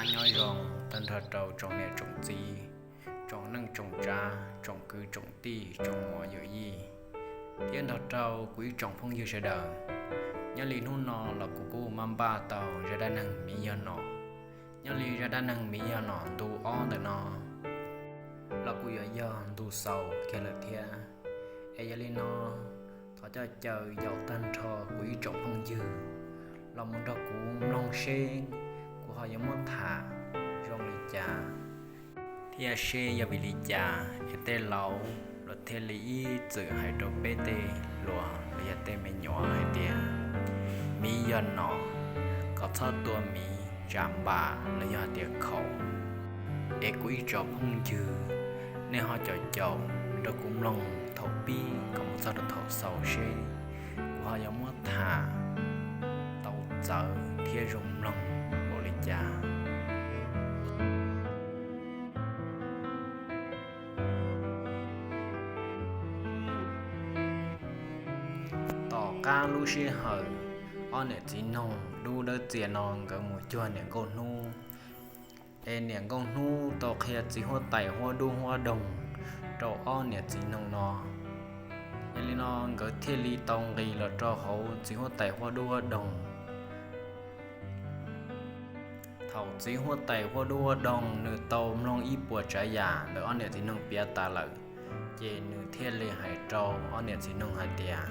Nyob zoo tag nrho rau tsoom niam tsoom txiv, tsoom neej tsoom tsav, tsoom kwv tsoom tij, tsoom muam yawm yij, thiab nrog rau kuv ib tsoom phooj ywg sawv daws. Nyob li hnub no los kuv kuj maj npaj tau zaj dab neeg miv yog nom. Nyob li zaj dab neeg miv yog nom ntu ob ntawm no los kuj yuav yog ntu xaus kiag lawm thiab. Es yog li no, thov coj caw yaum tag nrho kuv ib tsoom phooj ywg los mus nrog kuv mloog seb kuv ho yuav muab tham zoo li cas, thiab seb yog vim li cas es tej laus los thiaj li ib txwm hais rau peb tej hluas los yog tej me nyuam hais tias miv yog nom, kom txhob tua miv tsam npam los yog hais tias khaum. Es kuv ib tsoom phooj ywg, nej ho caum caum nrog kuv mloog thaum pib kom mus txog rau thaum xaus seb kuv ho yuav muab tham tau txawv thiab zoo mloog npaum li cas. Tom qab lub sij hawm ob niam txiv noog dub dawb txias no nkawd mus cuag niam nkauj hnub, es niam nkauj hnub tau qhia txiv huab tais huab dub huab doog rau ob niam txiv noog no. Yog li no nkawd thiaj li tau nqis los rau hauv txiv huab tais huab dub huab doog. Thaum txiv huab tais huab dub huab doog nws tau mloog ib puas tsav yam ntawm ob niam txiv noog piav tas lawm, ces nws thiaj li hais rau ob niam txiv noog hais tias,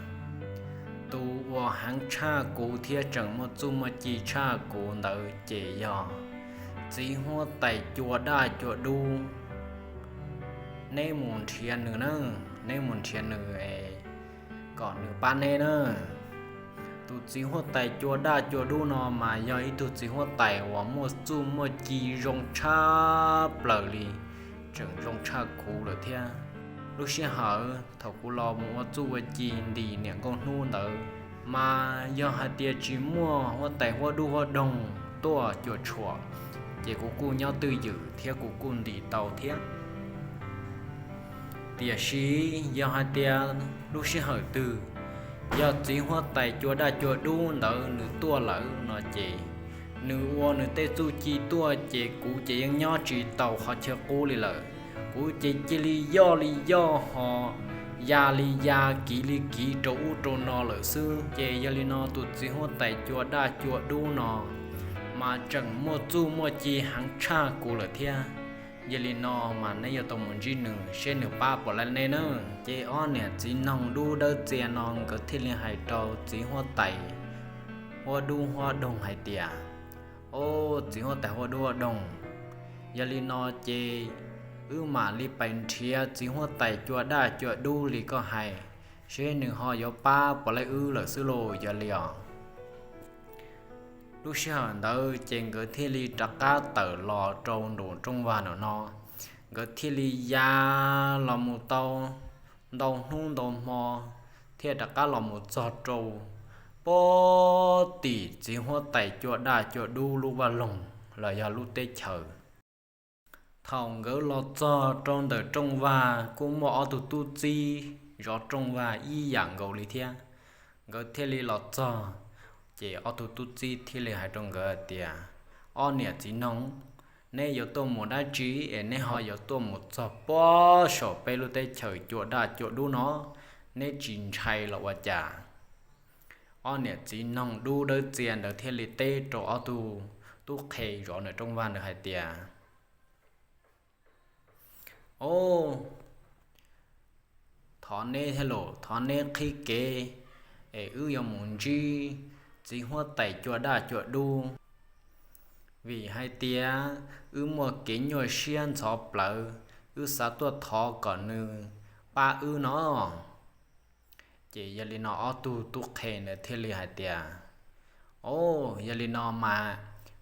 tus uas heev tshaj kuv thiab tseem muaj txuj muaj ci tshaj kuv ntawd ces yog txiv huab tais cua daj cua dub. Neb mus nrhiav nws na, neb mus nrhiav nws es kom nws pab neb na. Tus txiv huab tais cua daj cua dub no mas yog ib tug txiv huab tais uas muaj txuj muaj ci zoo tshaj plaws li, tseem zoo tshaj kuv lawm thiab. Lub sij hawm thaum kuv los mus ua txuj ua ci ntim niam nkauj hnub ntawd mas yog hais tias tsis muaj huab tais huab dub huab doog tuaj cuam tshuam, ces kuv kuj nyob twj ywm thiab kuv kuj ntim tau thiab. Tiam sis yog hais tias lub sij hawm twg yog txiv huab tais cua daj cua dub ntawd nws tuaj lawm no ces nws ua nws tej txuj ci tuaj ces kuv ces yeej nyob tsis tau qhov chaw qub li lawm. Kuv ces cia li yoj li yoj ho ya li ya kiv li kiv rau ub rau no lawm xwb. Ces yog li no tus txiv huab tais cua daj cua dub no mas tseem muaj txuj muaj ci heev tshaj kuv lawm thiab. Yog li no mas neb yuav tau mus ntsib nws seb nws pab puas laib neb na. Ces ob niam txiv noog dub dawb txias no nkawd thiaj li hais rau txiv huab tais huab dub huab doog hais tias, o, txiv huab tais huab dub huab doog, yog li no ces wb mam li pais nrhiav txiv huab tais cua daj cua dub li koj hais, seb nws ho yuav pab puas laib wb lawm xwb lauj, yog li os. Lub sij hawm ntawd ces nkawd thiaj li rov qab tawm los rau nraum rooj vag no no, nkawd thiaj li ya los mus tau ntau hnub ntau hmo, thiaj rov qab los mus txog rau pem tim txiv huab tais cua daj cua dub lub vaj loog los yog lub teb chaws. Thaum nkawd los txog rau ntawm rooj vag kuj muaj ob tug tub txib zov rooj vag ib yam nkaus li thiab. Nkawd thiaj li los txog, ces ob tug tub txib thiaj li hais rau nkawd tias, ob niam txiv noog, neb yuav tuaj mus dab tsi es neb ho yuav tuaj mus txog pem saum peb lub teb chaws cua daj cua dub no, neb tsis ntshai los ua cas? Ob niam txiv noog dub dawb txias ntawd thiaj li teb rau ob tug tub qhe zov ntawm rooj vag ntawd hais tias, o, thov neb thiab los thov neb qhib kev es wb yuav mus ntsib txiv huab tais cua daj cua dub, vim hais tias wb muaj kev nyuaj siab ntxhov plawv, wb xav tuaj thov kom nws pab wb no. Ces yog li no ob tug tub qhe ntawd thiaj li hais tias, o, yog li no mas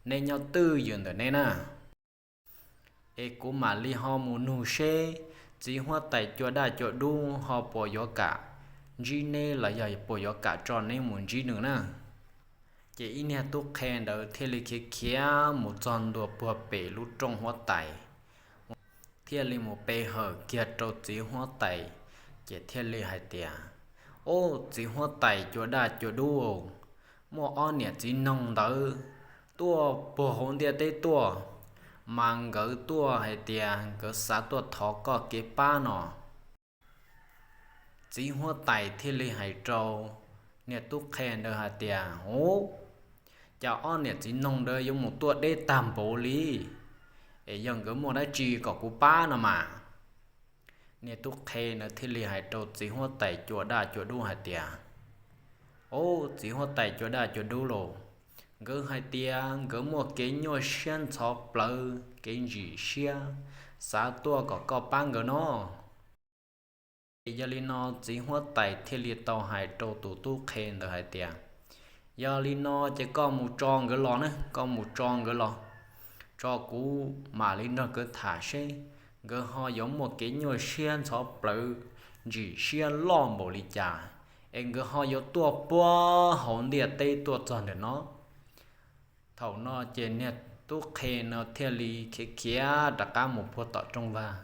neb nyob twj ywm ntawm neb na, es kuv mam li ho mus nug seb txiv huab tais cua daj cua dub ho puas yuav kam ntsib neb los yog puas yuav kam tso neb mus ntsib nws na. Ces ib niag tub qhe ntawd thiaj li khiav khiav mus txog ntua puag pem lub rooj huab tais, thiaj li mus pe hawm kiag rau txiv huab tais, ces thiaj li hais tias, o, txiv huab tais cua daj cua dub, muaj ob niam txiv noog ntawd tuaj puag hauv ntiaj teb tuaj, mas nkawd tuaj hais tias nkawd xav tuaj thov koj kev pab no. Txiv huab tais thiaj li hais rau niag tub qhe ntawd hais tias, Ub, cas ob niam txiv noog ntawd yuav mus tuaj deb tag npaum li, es yog nkawd muaj dab tsi kom kuv pab no mas? Niag tub qhe ntawd thiaj li hais rau txiv huab tais cua daj cua dub hais tias, Ub, txiv huab tais cua daj cua dub los, nkawd hais tias nkawd muaj kev nyuaj siab ntxhov plawv kev ntsim siab, xav tuaj kom koj pab nkawd no. Ces yog li no txiv huab tais thiaj li tau hais rau tus tub qhe ntawd hais tias, Yog li no ces koj mus tso nkawd los na, koj mus tso nkawd los, tso kuv mam li nrog nkawd tham seb nkawd ho yuav muaj kev nyuaj siab ntxhov plawv ntsim siab loj npaum li cas, es nkawd ho yuav tuaj puag hauv ntiaj teb tuaj txog ntawm no. Thaum no ces niag tub qhe no thiaj li khiav khiav rov qab mus puag tom rooj vag,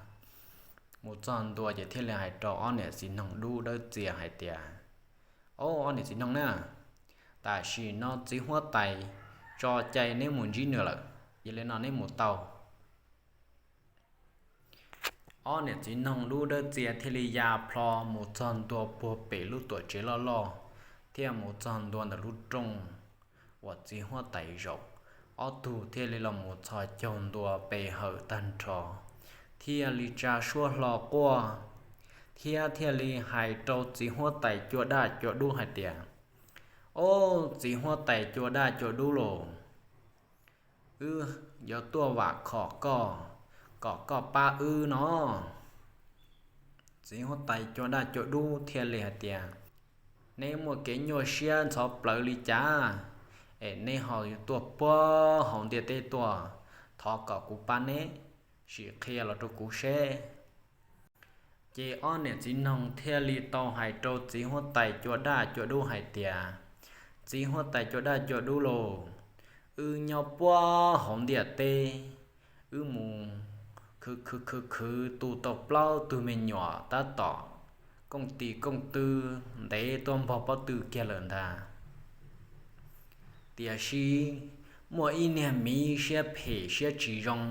mus txog ntua ces thiaj li hais rau ob niam txiv noog dub dawb txias hais tias, Ob, ob niam txiv noog na, tam sim no txiv huab tais tso cai neb mus ntsib nws lawm, yog li no neb mus tau. Ob niam txiv noog dub dawb txias thiaj li ya plho mus txog ntua puag pem lub tuam tsev loj loj, thiaj mus txog ntua ntawm lub rooj uas txiv huab tais zaum. Ob tug thiaj li los mus txhos caug ntua pe hawm tag nrho, thiaj li tsa suab hlo quaj, thiab thiaj li hais rau txiv huab tais cua daj cua dub hais tias, Ob, txiv huab tais cua daj cua dub los, wb yuav tuaj vam khom koj, kom koj pab wb no. Txiv huab tais cua daj cua dub thiaj li hais tias, Neb muaj kev nyuaj siab ntxhov plawv li cas, es neb ho yuav tuaj puag hauv ntiaj teb tuaj, thov kom kuv pab neb, sim qhia los rau kuv seb. Ces ob niam txiv noog thiaj li tau hais rau txiv huab tais cua daj cua dub hais tias, Txiv huab tais cua daj cua dub los, wb nyob puag hauv ntiaj teb, wb mus khwv khwv khwv khwv tu tau plaub tug me nyuam tab tom kooj tis kooj tw ntev tuaj npog pob tw kiag lawm ntag. Tiam sis muaj ib niag miv siab phem siab tsis zoo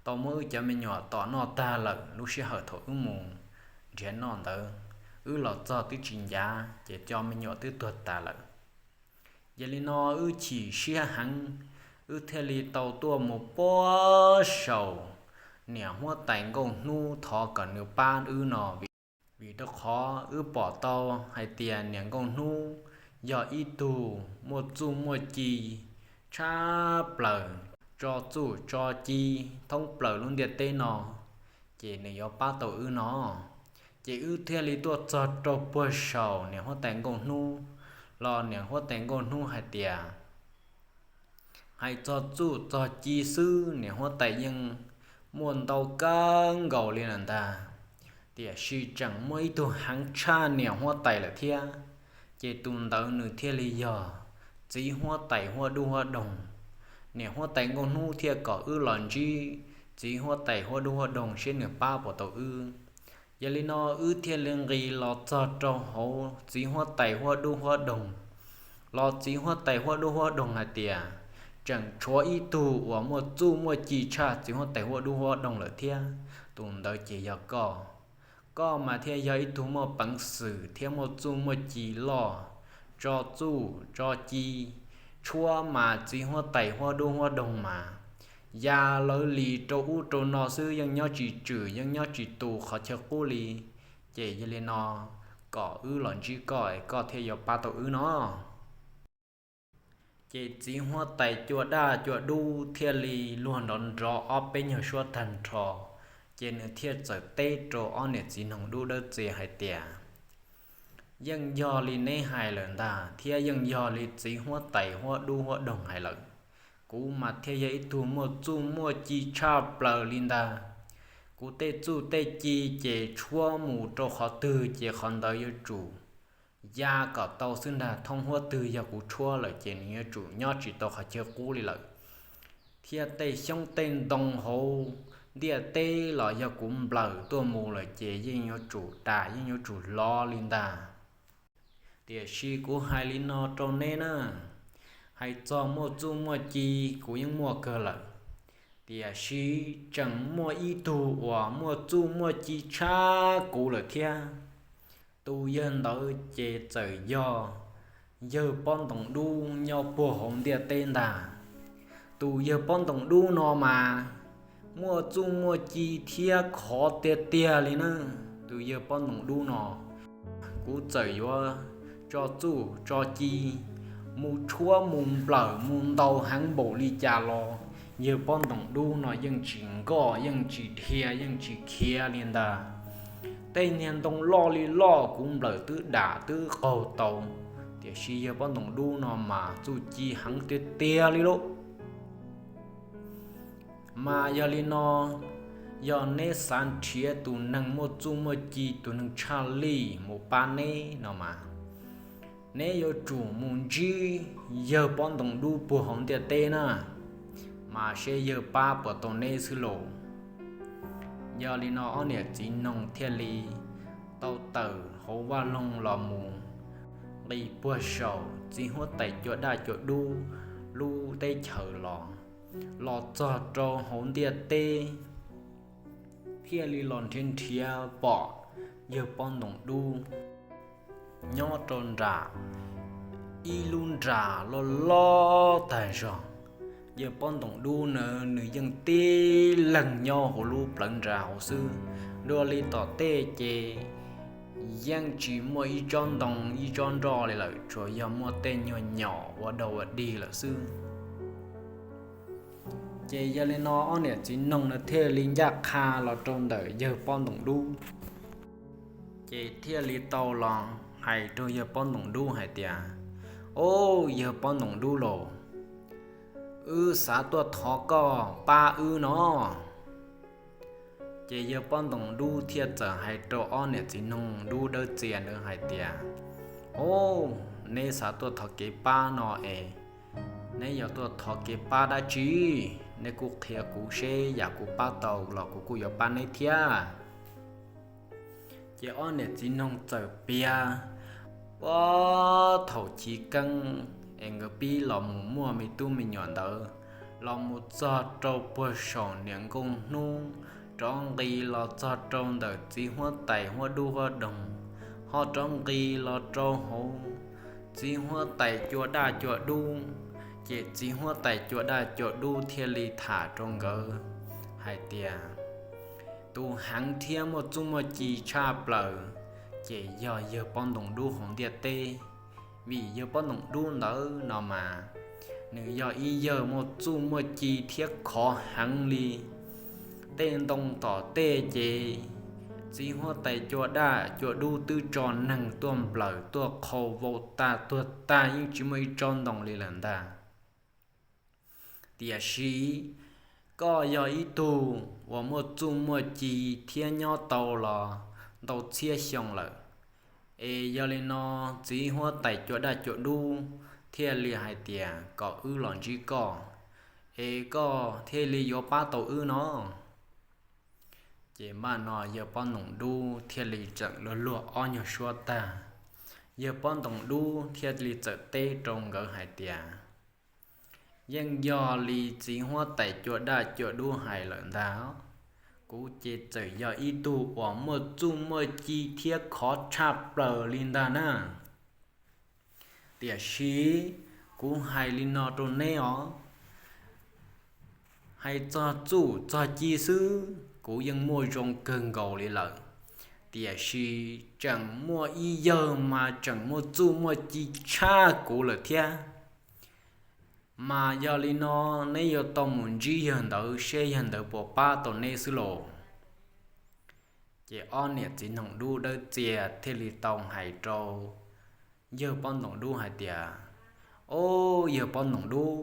tau muab wb cov me nyuam tom noj tag lawm. Lub sij hawm thaum wb mus nrhiav noj ntawd, wb los txog twb tsis ncav ces cov me nyuam twb tuag tas lawm. Yog li no wb chim siab heev, wb thiaj li tau tuaj mus puag saum niam huab tais nkauj hnub thov kom nws pab wb no. Vim rau qhov wb pom tau hais tias niam nkauj hnub yog ib tug muaj txuj muaj ci tshaj plaws, tso txuj tso ci thoob plaws lub ntiaj teb no, ces nws yuav pab tau wb no. Ces wb thiaj li tuaj txog rau puag saum niam huab tais nkauj hnub, los niam huab tais nkauj hnub hais tias, hais txog txuj txog ci xwb niam huab tais yeej muaj ntau kawg nkaus li lawm ntag, tiam sis tseem muaj ib tug heev tshaj niam huab tais lawm thiab. Ces tus ntawd nws thiaj li yog txiv huab tais huab dub huab doog. Niam huab tais nkauj hnub thiaj kom wb los ntsib txiv huab tais huab dub huab doog seb nws pab puas tau wb. Yog li no wb thiaj li nqis los txog rau hauv txiv huab tais huab dub huab doog. Los txiv huab tais huab dub huab doog hais tias, tseem tshuav ib tug uas muaj txuj muaj ci tshaj txiv huab tais huab dub huab doog lawm thiab, tus ntawd ces yog koj. Koj mas thiaj yog ib tug muaj peev xwm thiab muaj txuj muaj ci loj, tso txuj tso ci, tshuab mas txiv huab tais huab dub huab doog mas ya lawv li rau ub rau no xwb, yeej nyob tsis tswm yeej nyob tsis tus qhov chaw qub li. Ces yog li no kom wb los ntsib koj es koj thiaj yuav pab tau wb no. Ces txiv huab tais cua daj cua dub thiaj li luag nrov nrov ob peb nyuag suab tag nrho, ces nws thiaj txawm teb rau ob niam txiv noog dub dawb txias hais tias, yeej yog li neb hais lawm ntag thiab yeej yog li txiv huab tais huab dub huab doog hais lawm. Kuv mas thiaj yog ib tug muaj txuj muaj ci tshaj plaws li ntag. Kuv tej txuj tej ci ces tshuab mus rau qhov twg ces qhov ntawd yuav tsum ya kom tau xwb ntag. Thoob huab twg yog kuv tshuab lawm ces nws yuav tsum nyob tsis tau qhov chaw qub li lawm. Thiab tej xyoob tej ntoo hauv ntiaj teb los yog kuv nplawm tuaj mus lawm ces yeej yuav tsum ras yeej yuav tsum hlov li ntag. Tiam sis kuv hais li no rau neb na, hais txog muaj txuj muaj ci kuv yeej muaj kawg lawm, Tiam sis tseem muaj ib tug uas muaj txuj muaj ci tshaj kuv lawm thiab. Tus yawg ntawd ces txawm yog yawg Pob Ntoos Dub nyob puag hauv ntiaj teb ntag. Tus yawg Pob Ntoos Dub no mas muaj txuj muaj ci thiab khov tiag tiag li na. Tus yawg Pob Ntoos Dub no, kuv txawm yuav tso txuj tso ci mus tshuab mus nplawm mus ntaus heev npaum li cas los yawg Pob Ntoos Dub no yeej tsis nkoj yeej tsis dhia yeej tsis khiav li ntag. Tej niag ntoo loj li loj kuv nplawm twb dam twb qaug tau, tiam sis yawg Pob Ntoos Dub no mas txuj ci heev tiag tiag li lauj. Mas yog li no, yog neb xav nrhiav tus neeg muaj txuj muaj ci tus neeg tshaj lij mus pab neb no mas, neb yuav tsum mus ntsib yawg Pob Ntoos Dub puag hauv ntiaj teb na, mas seb yawg pab puas tau neb xwb lauj. Yog li no ob niam txiv noog thiaj li tau tawm hauv vaj loog los mus nqis puag saum txiv huab tais cua daj cua dub lub teb chaws los, los txog rau hauv ntiaj teb, thiaj li los nrhiav nrhiav pom yawg Pob Ntoos Dub nyob rau nram ib lub nras loj loj tag zog. Yawg Pob Ntoos Dub na nws yeej tib leeg nyob hauv lub plawv nras hauv xwb. Dua li tom tej ces yeej tsis muaj ib tsob ntoo ib tsob nroj li lawm, tsuas yog muaj tej nyuag nyom ua dau ua dig lawm xwb. Ces yog li no ob niam txiv noog na thiaj li ncaj qha los rau ntawm yawg Pob Ntoos Dub, ces thiaj li tau los hais rau yawg Pob Ntoos Dub hais tias, Au, yawg Pob Ntoos Dub lauj, wb xav tuaj thov koj pab wb no. Ces yawg Pob Ntoos Dub thiaj txawm hais rau ob niam txiv noog dub dawb txias ntawd hais tias, Au, neb xav tuaj thov kev pab no es neb yuav tuaj thov kev pab dab tsi? Neb kuj qhia kuv seb yam kuv pab tau los kuv kuj yuav pab neb thiab. Ces ob niam txiv noog txawm piav puag thaum chiv keeb es nkawd pib los mus muaj me tub me nyuam ntawd los mus txog rau puag saum niam nkauj hnub, rov nqis los txog rau ntawm txiv huab tais huab dub huab doog, ho rov nqis los rau hauv txiv huab tais cua daj cua dub. Ces txiv huab tais cua daj cua dub thiaj li tham rau nkawd hais tias, tus heev thiab muaj txuj muaj ci tshaj plaws ces yog yawg Pob Ntoos Dub hauv ntiaj teb. Vim yawg Pob Ntoos Dub ntawd no mas nws yog ib yawg muaj txuj muaj ci thiab khov heev li. Tej ntoo tom tej ces txiv huab tais cua daj cua dub twb tso neeg tuaj nplawm tuaj qhau vau tag tuag tag yeej tsis muaj ib tsob ntoo li lawm ntag. Tiam sis koj yog ib tug uas muaj txuj muaj ci thiab nyob tau los ntau txhiab xyoo lawm, es yog li no txiv huab tais cua daj cua dub thiaj li hais tias kom wb los ntsib koj, es koj thiaj li yuav pab tau wb no. Ces npaj no yawg Pob Ntoos Dub thiaj li txawm luag luag ob nyuag suab tag, yawg Pob Ntoos Dub thiaj li txawm teb rau nkawd hais tias, yeej yog li txiv huab tais cua daj cua dub hais lawm ntag. Kuv ces txawm yog ib tug uas muaj txuj muaj ci thiab khov tshaj plaws li ntag na. Tiam sis kuv hais li no rau neb os, hais txog txuj txog ci xwb kuv yeej muaj zoo kawg nkaus li lawm, tiam sis tseem muaj ib yawg mas tseem muaj txuj muaj ci tshaj kuv lawm thiab. Mas yog li no neb yuav tau mus ntsib yawg ntawd seb yawg ntawd puas pab tau neb xwb lauj. Ces ob niam txiv noog dub dawb txias thiaj li tau hais rau yawg Pob Ntoos Dub hais tias, Au, yawg Pob Ntoos Dub,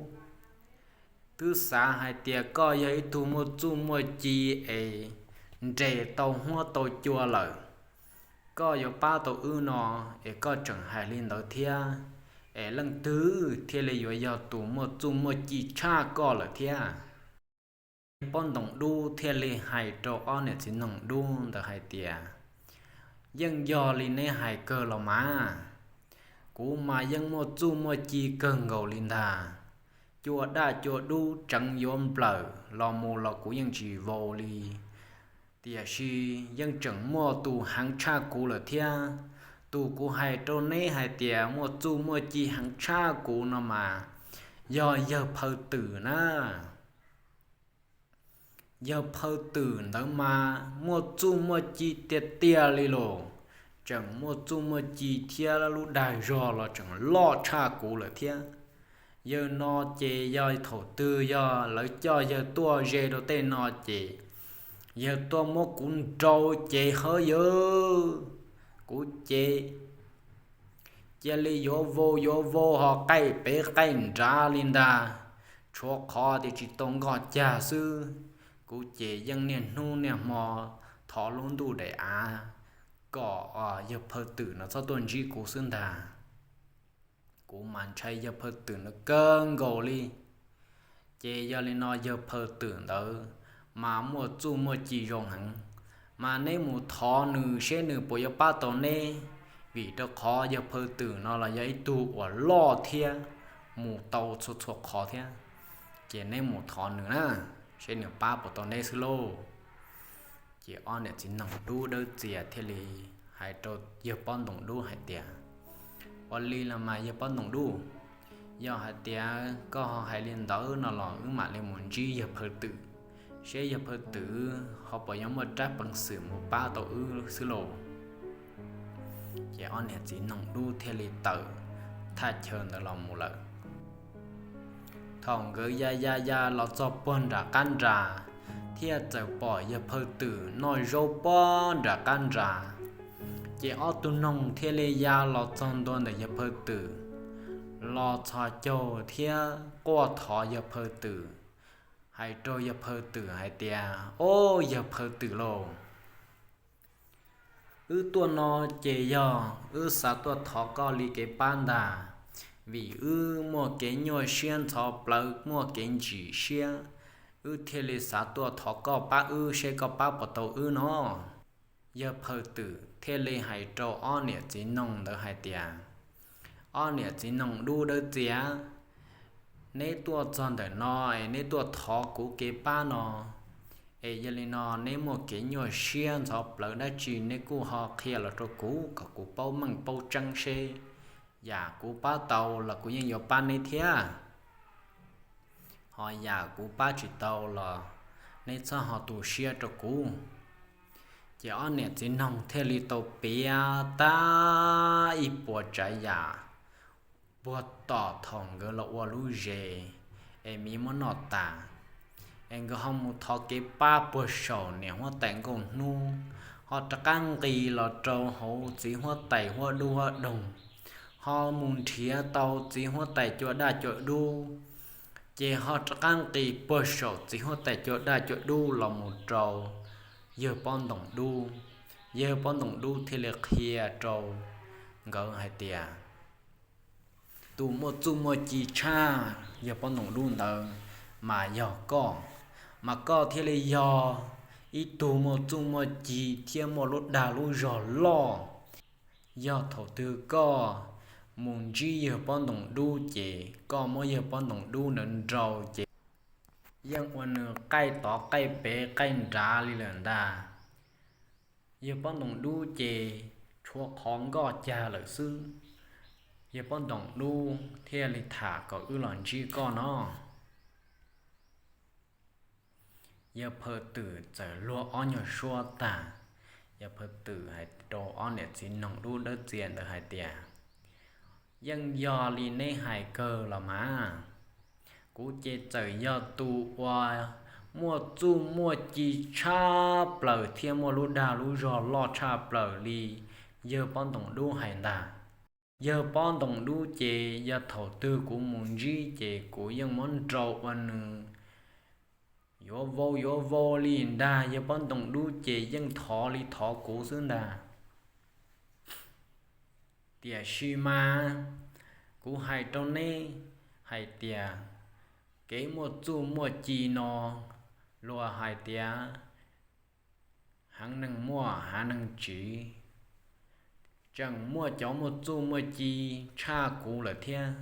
twb xav hais tias koj yog ib tug muaj txuj muaj ci es nres tau huab tau cua lawm, koj yuav pab tau wb no, es koj tseem hais li ntawd thiab. Es leej twg thiaj li yuav yog tus muaj txuj muaj ci tshaj koj lawm thiab? Pob Ntoos Dub thiaj li hais rau ob niam txiv noog dub ntawd hais tias, Yeej yog li neb hais kawg los mas, kuv mas yeej muaj txuj muaj ci kawg nkaus li ntag. cua daj cua dub tseev yuav nplawm los mus los kuv yeej tsis vau li. Tiam sis yeej tseem muaj tus heev tshaj kuv lawm thiab. Tus kuv hais rau neb hais tias muaj txuj muaj ci heev tshaj kuv no mas yog yawg Phaw Twm na. Yawg Phaw Twm ntawd mas muaj txuj muaj ci tiag tiag li los, tseem muaj txuj muaj ci thiab lub dag zog los tseem loj tshaj kuv lawm thiab. Yawg no ces yog thaum twg yog lawv coj yawg tuaj ze rau tej no ces yawg tuaj muab kuv nrau ces hawb yawg, kuv ces cia li yuav vau yuav vau ho qaij pem qaij nrad li ntag, tshuav qhov tias tsis tau nkoj cag xwb. Kuv ces yeej niaj hnub niaj hmo thov lub ntuj daim av kom yawg Phaw Twm no txhob tuaj ntsib kuv xwb ntag. Kuv mas ntshai yawg Phaw Twm no kawg nkaus li. Ces yog li no yawg Phaw Twm ntawd mas muaj txuj muaj ci zoo heev, mas neb mus thov nws seb nws puas yuav pab tau neb, vim rau qhov yawg Phaw Twm no los yog ib tug uas loj thiab mus tau txhua txhua qhov thiab. Ces neb mus thov nws na, seb nws pab puas tau neb xwb lauj. Ces ob niam txiv noog dub dawb txias thiaj li hais rau yawg Pob Ntoos Dub hais tias, ua li los mas yawg Pob Ntoos Dub, yog hais tias koj ho hais li ntawd no los wb mam li mus ntsib yawg Phaw Twm, seb yawg Phaw Twm ho puas yuav muaj rab peev xwm mus pab tau wb xwb lauj. Ces ob niam txiv noog dub thiaj li tawm thaj chaw ntawd los mus lawm. Thaum nkawd ya ya ya los txog puag nram qab nras, thiaj txawm pom yawg Phaw Twm noj zaub puag nram qab nras. Ces ob tug noog thiaj li ya los txog ntua ntawm yawg Phaw Twm, los txhos caug thiab quaj thov yawg Phaw Twm, hais rau yawg Phaw Twm hais tias, o, yawg Phaw Twm lauj, wb tuaj no ces yog wb xav tuaj thov koj li kev pab ntag, vim wb muaj kev nyuaj siab ntxhov plawv muaj kev ntsim siab, wb thiaj li xav tuaj thov koj pab wb seb koj pab puas tau wb no. Yawg Phaw Twm thiaj li hais rau ob niam txiv noog ntawd hais tias, ob niam txiv noog dub dawb txias, neb tuaj txog ntawm no es neb tuaj thov kuv kev pab no, es yog li no neb muaj kev nyuaj siab ntxhov plawv dab tsi neb kuj ho qhia los rau kuv kom kuv paub meej paub tseeb seb yam kuv pab tau los kuv yeej yuav pab neb thiab, ho yam kuv pab tsis tau los neb txhob ho tu siab rau kuv. Ces ob niam txiv noog thiaj li tau piav tag ib puas tsav yam puag tom thaum nkawd los ua lub zes es miv muab noj tas, es nkawd ho mus thov kev pab puag saum niam huab tais Nkauj Hnub, ho rov qab nqis los rau hauv txiv huab tais Huab Dub Huab Doog, ho mus nrhiav tau txiv huab tais Cua Daj Cua Dub, ces ho rov qab nqis puag saum txiv huab tais Cua Daj Cua Dub los mus rau yawg Pob Ntoos Dub. Yawg Pob Ntoos Dub thiaj li qhia rau nkawd hais tias, tus muaj txuj muaj ci tshaj yawg Pob Ntoos Dub ntawd mas yog koj, mas koj thiaj li yog ib tug muaj txuj muaj ci thiab muaj lub dag lub zog loj. Yog thaum twg koj mus ntsib yawg Pob Ntoos Dub ces koj muab yawg Pob Ntoos Dub ntawd nrau ces yeej ua nws qaij tod qaij pem qaij nrad li lawm ntag. Yawg Pob Ntoos Dub ces tshuav qhov nkoj cag lawm xwb. Yawg Pob Ntoos Dub thiaj li tham kom wb los ntsib koj no. Yawg Phaw Twm txawm luag ob nyuag suab tag, yawg Phaw Twm hais rau ob niam txiv noog dub dawb txias ntawd hais tias, yeej yog li neb hais kawg los mas, kuv ces txawm yog tus uas muaj txuj muaj ci tshaj plaws thiab muaj lub dag lub zog loj tshaj plaws li yawg Pob Ntoos Dub hais ntag. Yawg Pob Ntoos Dub ces yog thaum twg kuv mus ntsib ces kuv yeej muab nrau ua nws yuav vau yuav vau li ntag. Yawg Pob Ntoos Dub ces yeej thov li thov kuv xwb ntag. Tiam sis mas kuv hais rau neb hais tias kev muaj txuj muaj ci no luag hais tias heev neeg muaj hav neeg tsiv, tseem muaj cov muaj txuj muaj ci tshaj kuv lawm thiab.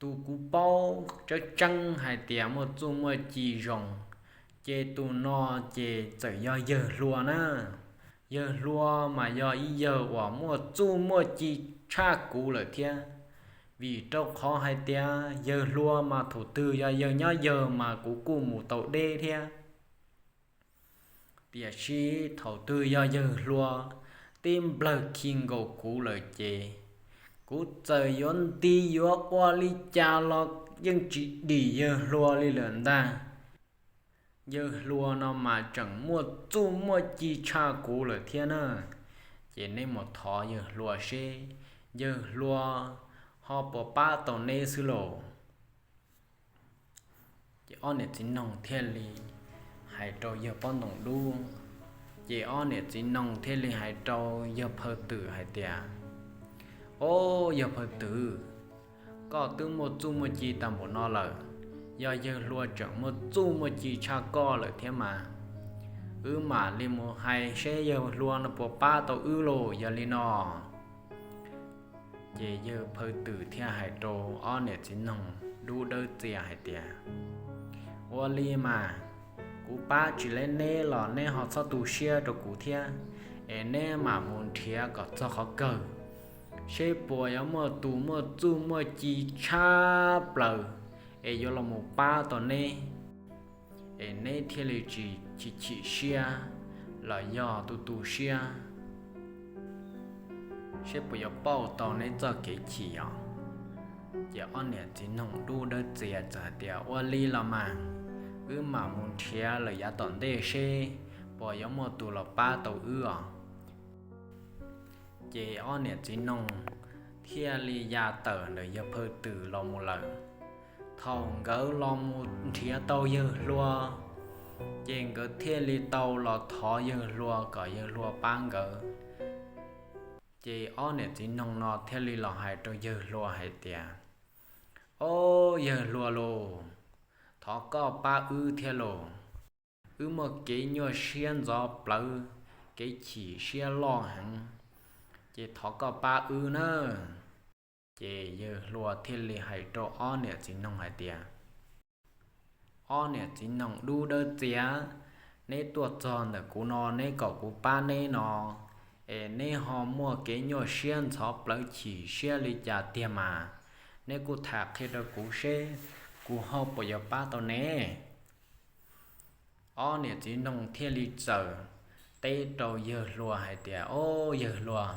Tus kuv paub tseeb tseeb hais tias muaj txuj muaj ci zoo, ces tus no ces txawm yog yawg hluas na. Yawg hluas mas yog ib yawg uas muaj txuj muaj ci tshaj kuv lawm thiab, vim rau qhov hais tias yawg hluas mas thaum twg yog yawg nyob yawg mas kuv kuj mus tau deb thiab. Tiam sis thaum twg yog yawg hluas tib nplawg khi nkaus kuv lawm ces kuv txawm yuav nti yuav ua li cas los yeej tsis dim yawg hluas li lawm ntag. Yawg hluas no mas tseem muaj txuj muaj ci tshaj kuv lawm thiab na. Ces neb mus thov yawg hluas seb yawg hluas ho puas pab tau neb xwb lauj. Ces ob niam txiv noog thiaj li hais rau yawg pob ntoos dub. Ces ob niam txiv noog thiaj li hais rau yawg phaw twm hais tias, Au, yawg phaw twm, koj twb muaj txuj muaj ci tag npaum no lawm, yog yawg hluas tseem muaj txuj muaj ci tshaj koj lawm thiab mas, wb mam li mus hais seb yawg hluas no puas pab tau wb lauj, yog li no. Ces yawg phaw twm thiaj hais rau ob niam txiv noog dub dawb txias hais tias, Ua li mas, kuv pab tsis leb neb los neb ho txhob tu siab rau kuv thiab, es neb mam mus nrhiav kom txog qhov kawg, seb puas yuav muaj tus muaj txuj muaj ci tshaj plaws es yuav los mus pab tau neb, es neb thiaj li tsis chim chim siab los yog tu tu siab, seb puas yuav pauj tau neb txoj kev chim os. Ces ob niam txiv noog dub dawb txias txawm hais tias, Ua li los mas, wb mam mus nrhiav lawm yav tom ntej seb puas yuav muaj tus los pab tau wb os. Ces ob niam txiv noog thiaj li ya tawm ntawm yawg phaw twm los mus lawm. Thaum nkawd los mus nrhiav tau yawg hluas, ces nkawd thiaj li tau los thov yawg hluas kom yawg hluas pab nkawd. Ces ob niam txiv noog no thiaj li los hais rau yawg hluas hais tias, Au, yawg hluas lauj, thov koj pab wb thiab lauj. Wb muaj kev nyuaj siab ntxhov plawv, kev chim siab loj heev, ces thov koj pab wb nawb. Ces yawg hluas thiaj li hais rau ob niam txiv noog hais tias, Ob niam txiv noog dub dawb txias, neb tuaj txog ntawm kuv no neb kom kuv pab neb no, es neb ho muaj kev nyuaj siab ntxhov plawv chim siab li cas tiag mas, neb kuj tham qhia rau kuv seb kuv ho puas yuav pab tau ne. Ob niam txiv noog thiaj li txawm teb rau yawg hluas hais tias, Au, yawg hluas,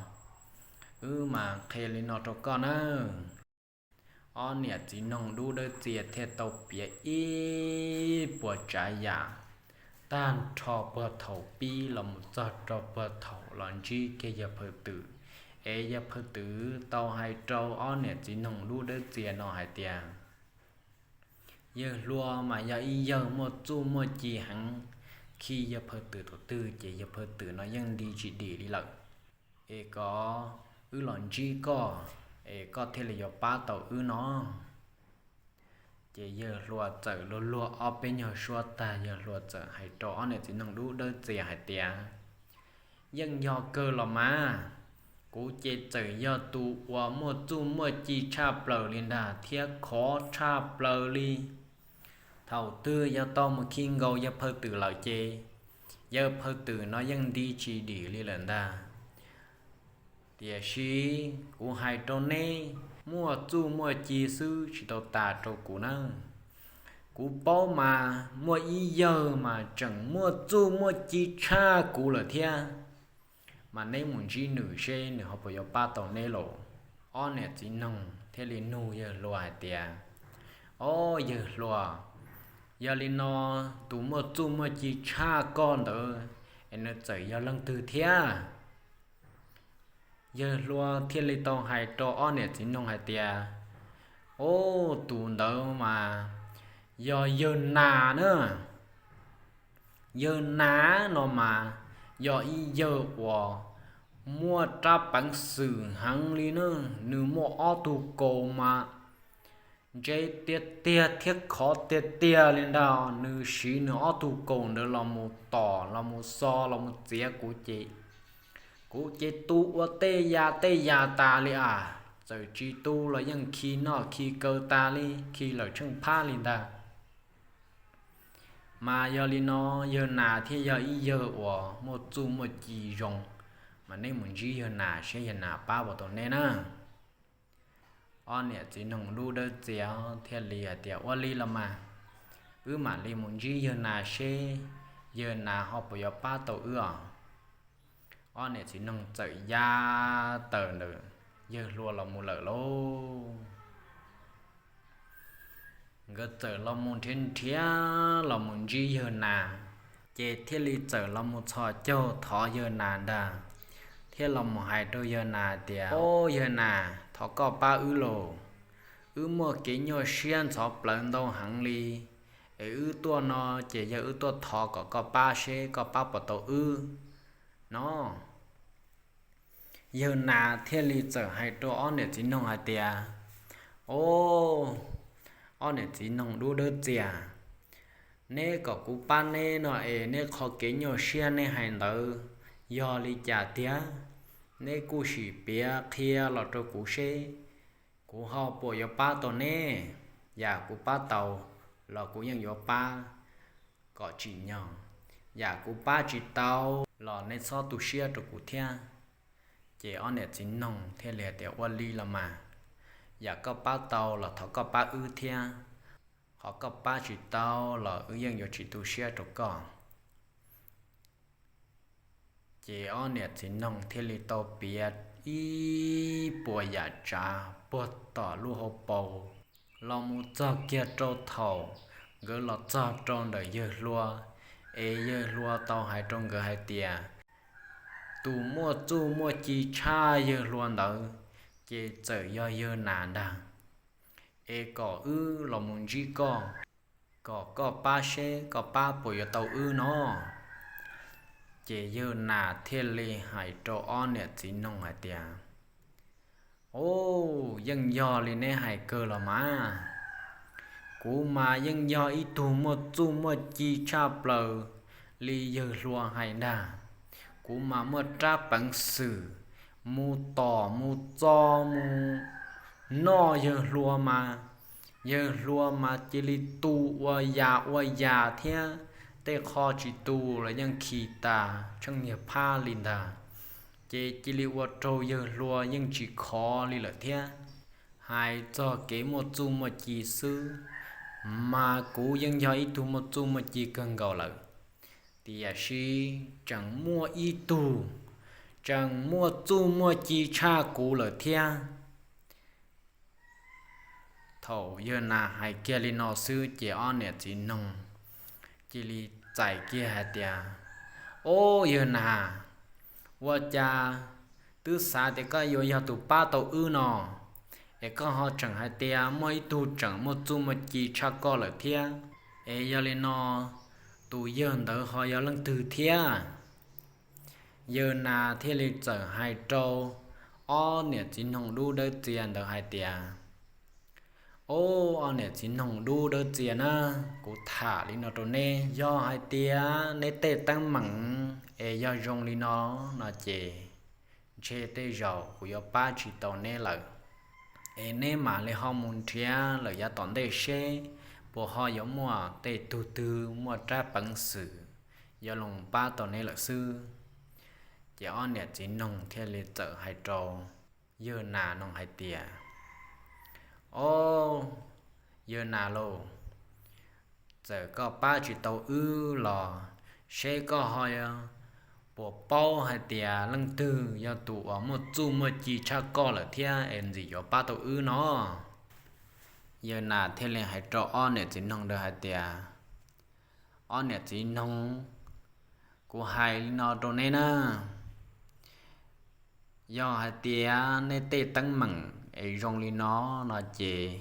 wb mas qhia li no rau koj nawb. Ob niam txiv noog dub dawb txias thiaj tau piav ib puas tsav yam, tag nrho puag thaum pib los mus txog rau puag thaum los ntsib kiag yawg phaw twm, es yawg phaw twm tau hais rau ob niam txiv noog dub dawb txias no hais tias, yawg hluas mas yog ib yawg muaj txuj muaj ci heev, khi yawg phaw twm thaum twg ces yawg phaw twm no yeej nti tsis dim li lawm. Es kom wb los ntsib koj, es koj thiaj li yuav pab tau wb no. Ces yawg hluas txawm luag luag ob peb nyuag suab tag, yawg hluas txawm hais rau ob niam txiv noog dub dawb txias hais tias, Yeej yog kawg los mas, kuv ces txawm yog tus uas muaj txuj muaj ci tshaj plaws li ntag thiab khov tshaj plaws li. Thaum twg yog tau mus khi nkaus yawg phaw twm lawm ces, yawg phaw twm no yeej nti tsis dim li lawm ntag. Tiam sis kuv hais rau neb, muaj txuj muaj ci xwb tsis tau tas rau kuv nawb. Kuv paub mas muaj ib yawg mas tseem muaj txuj muaj ci tshaj kuv lawm thiab, mas neb mus ntsib nws seb nws ho puas yuav pab tau neb lauj. Ob niam txiv noog thiaj li nug yawg hluas hais tias, Au, yawg hluas, yog li no tus muaj txuj muaj ci tshaj koj ntawd es nws txawm yog leej twg thiab? Yawg hluas thiaj li tau hais rau ob niam txiv noog hais tias, Au, tus ntawd mas yog yawg Nas na. Yawg Nas no mas yog ib yawg uas muaj rab peev xwm heev li na. Nws muaj ob tug kaus mas ntse tiag tiag thiab khov tiag tiag li ntag. Nws siv nws ob tug kaus ntawd los mus tom los mus xo los mus txiav kuv ces, kuv ces tu ua tej yam tej yam tas li as. txawm tsis tu los yeej khi noj khi kaw tas li, khi lawm tsheej phab li ntag. Mas yog li no, yawg Nas thiaj yog ib yawg uas muaj txuj muaj ci zoo, mas neb mus ntsib yawg Nas seb yawg Nas pab puas tau neb na. Ob niam txiv noog dub dawb txias thiaj li hais tias, ua li los mas, wb mam li mus ntsib yawg Nas seb yawg Nas ho puas yuav pab tau wb os. Ob niam txiv noog txawm ya tawm ntawm yawg hlua los mus lawm lauj. Nkawd txawm los mus nrhiav nrhiav los mus ntsib yawg Nas, ces thiaj li txawm los mus txhos caug thov yawg Nas ntag, thiaj los mus hais rau yawg Nas tias, o, yawg Nas, thov koj pab wb lauj. Wb muaj kev nyuaj siab ntxhov plawv ntau heev li, es wb tuaj no ces yog wb tuaj thov kom koj pab seb koj pab puas tau wb no. Yawg Nas thiaj li txawm hais rau ob niam txiv noog hais tias, o, ob niam txiv noog dub dawb txias, neb kom kuv pab neb no es neb qhov kev nyuaj siab neb hais ntawd yog li cas tiag? Neb kuj sim piav qhia los rau kuv seb kuv ho puas yuav pab tau neb. Yam kuv pab tau los kuv yeej yuav pab kom tsim nyog, yam kuv pab tsis tau los neb txhob tu siab rau kuv thiab. Ces ob niam txiv noog thiaj li hais tias, ua li los mas, yam koj pab tau los thov koj pab wb thiab, qhov koj pab tsis tau los wb yeej yuav tsis tu siab rau koj. Ces ob niam txiv noog thiaj li tau piav ib puas yam tsav puag tom lub hauv paus los mus txog kiag rau thaum nkawd los txog rau ntawm yawg hlua, es yawg hlua tau hais rau nkawd hais tias, tus muaj txuj muaj ci tshaj yawg hlua ntawd ces txawm yog yawg Nas ntag, es kom wb los mus ntsib koj, kom koj pab seb koj pab puas yuav tau wb no. Ces yawg Nas thiaj li hais rau ob niam txiv noog hais tias, o, yeej yog li neb hais kawg los mas. Kuv mas yeej yog ib tug muaj txuj muaj ci tshaj plaws li yawg hlua hais ntag. Kuv mas muaj rab peev xwm mus tom mus txo mus noj yawg hlua mas, yawg hlua mas cia li tu ua yam ua yam thiab, tej qho tsis tu los yeej khi tas tsheej yawg phab li ntag. Ces cia li ua rau yawg hlua yeej tsis khov li lawm thiab. Hais txog kev muaj txuj muaj ci xwb, mas kuv yeej yog ib tug muaj txuj muaj ci kawg nkaus lawm, tiam sis tseem muaj ib tug tseem muaj txuj muaj ci tshaj kuv lawm thiab. Thaum yawg Nas hais kiag li no xwb ces ob niam txiv noog cia li txais kiag hais tias, o, yawg Nas, ua cas twb xav tias koj yuav yog tus pab tau wb no, es koj ho tseem hais tias muaj ib tug tseem muaj txuj muaj ci tshaj koj lawm thiab. Es yog li no, tus yawg ntawd ho yog leej twg thiab? Yawg Nas thiaj li txawm hais rau ob niam txiv noog dub dawb txias ntawd hais tias, o, ob niam txiv noog dub dawb txias na, kuv tham li no rau neb, yog hais tias neb tej teeb meem es yog zoo li no, no ces ntshe tej zaum kuv yuav pab tsis tau neb lawm. Es neb mam li ho mus nrhiav lawm yav tom ntej seb puas ho yuav muaj tej tug twg muaj rab peev xwm yuav los pab tau neb lawm xwb. Ces ob niam txiv noog thiaj li txawm hais rau yawg Nas no hais tias, o, yawg Nas lauj, txawm koj pab tsis tau wb los seb koj ho puas paub hais tias leej twg yog tus uas muaj txuj muaj ci tshaj koj lawm thiab es ntxim yuav pab tau wb no. Yawg Nas thiaj li hais rau ob niam txiv noog ntawd hais tias, ob niam txiv noog, kuv hais li no rau neb na, yog hais tias neb tej teeb meem es zoo li no, no ces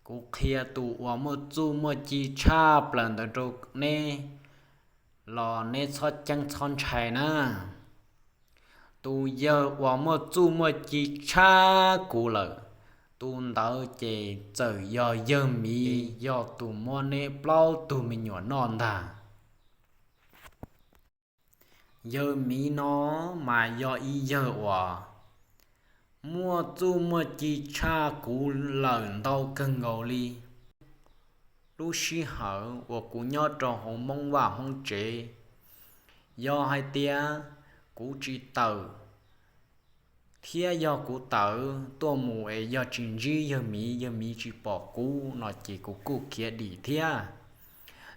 kuv qhia tus uas muaj txuj muaj ci tshaj plaws ntawd rau neb los neb txhob ceeb txhob ntshai na. Tus yawg uas muaj txuj muaj ci tshaj kuv lawm, tus ntawd ces txawm yog yawg Miv, yog tus muab neb plaub tug me nyuam noj ntag. Yawg Miv no mas yog ib yawg uas muaj txuj muaj ci tshaj kuv lawm ntau kawg nkaus li. Lub sij hawm uas kuv nyob rau hauv Hmoob vaj Hmoob tsev, yog hais tias kuv tsis tawm, thiab yog kuv tawm tuaj mus es yog tsis ntsib yawg Miv, yawg Miv tsis pom kuv no ces kuv kuj khiav dim thiab.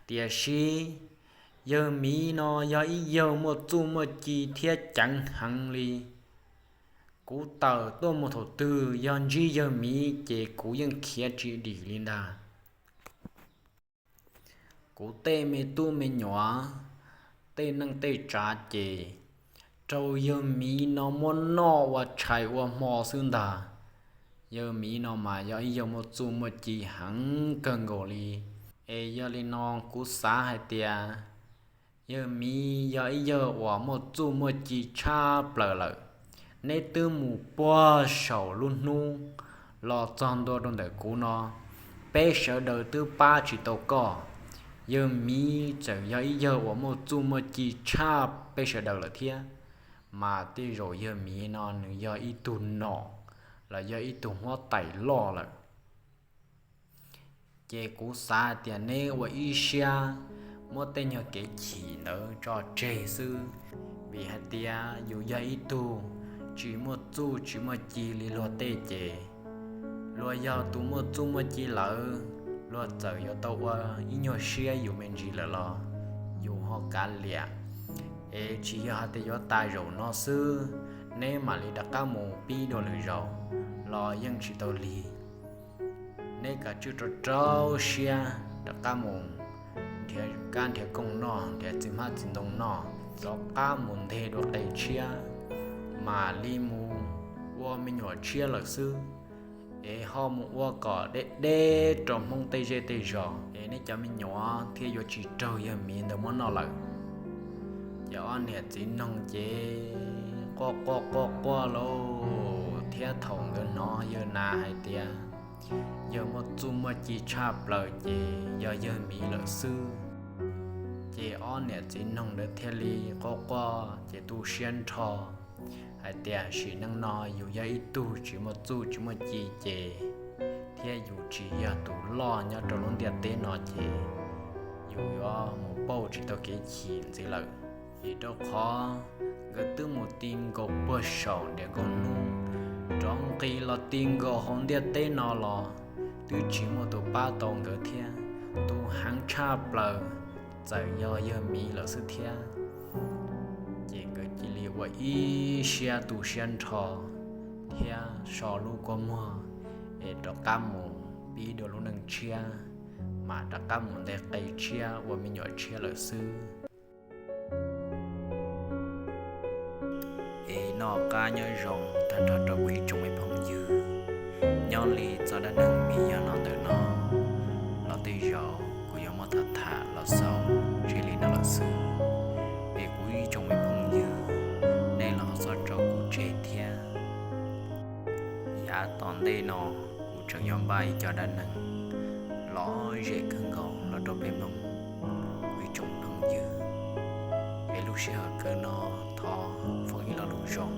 Tiam sis yawg Miv no yog ib yawg muaj txuj muaj ci thiab ceev heev li. Kuv tawm tuaj mus thaum twg yog ntsib yawg Miv ces kuv yeej khiav tsis dim li ntag. Kuv tej me tub me nyuam, tej neej tej tsav ces raug yawg Miv no muab noj ua tshais ua hmo xwb ntag. Yawg Miv no mas yog ib yawg muaj txuj muaj ci heev kawg nkaus li. Es yog li no kuv xav hais tias yawg Miv yog ib yawg uas muaj txuj muaj ci tshaj plaws lawm. Neb twb mus puag saum lub hnub los txog ntua rau ntawm kuv no, peb sawv daws twb pab tsis tau koj. Yawg Miv txawm yog ib yawg uas muaj txuj muaj ci tshaj peb sawv daws lawm thiab, mas tej zaum yawg Miv no nws yog ib tug nom los yog ib tug huab tais loj lawm. Ces kuv xav tias neb ua ib siab muab tej nyuag kev chim ntawd tso tseg xwb, vim hais tias yus yog ib tug tsis muaj txuj tsis muaj ci li luag tej ces, luag yog tus muaj txuj muaj ci lawm, luag txawm yuav tau ua ib nyuag siab yus me ntsis lawm los yus ho kav liam. Es tsis yog hais tias yuav tas zaum no xwb, neb mam li rov qab mus pib dua lwm zaus los yeej tsis tau lig. Neb kav tsij rau rau siab rov qab mus nrhiav kab nrhiav kooj noj, nrhiav txiv hmab txiv ntoo noj, rov qab mus nteg dua qe tshiab, mam li mus ua me nyuam tshiab lawm xwb. Es ho mus ua kom deb deb rau Hmoob tej zej tej zos, es neb cov me nyuam thiaj yuav tsis raug yawg Miv ntawd muab noj lawm. Ces ob niam txiv noog ces quaj quaj quaj quaj lauj, thiab thaum nkawd hnov yawg nas hais tias yawg muaj txuj muaj ci tshaj plaws ces yog yawg Miv lawm xwb. Ces ob niam txiv noog ntawd thiaj li quaj quaj ces tu siab nrho hais tias sim neej no yus yog ib tug tsis muaj txuj tsis muaj ci ces, thiab yus tsis yog tus loj nyob rau lub ntiaj teb no ces, yus yuav mus pauj tsis tau kev chim ntxiv lawm. Vim rau qhov nkawd twb mus ti nkaus puag saum ntiaj nkauj hnub, rov nqis los ti nkaus hauv ntiaj teb no los twb tsis muaj tus pab tau nkawd thiab. Tus heev tshaj plaws txawm yog yawg Miv lawm xwb thiab. Ces nkawd cia li ua ib siab tu siab nrho thiab so lub kua muag es rov qab mus pib dua lub neej tshiab, mas rov qab mus nteg qe tshiab ua me nyuam tshiab lawm xwb. Es noj qab nyob zoo tag nrho rau kuv ib tsoom me phooj ywg. Nyob li txoj dab neeg Miv Yog no ntawm no los tej zaum kuv yuav muab tham tham los xaus tseg li no lawm xwb. Es kuv ib tsoom me phooj ywg, nej los ho txhob tso kuv tseg thiab. Yav tom ntej no kuv tseem yuav npaj ib co dab neeg lom zem kawg nkaus los rau peb mloog, kuv ib tsoom phooj ywg. Es lub sij hawm kawg no thov foom ib lo lus zoo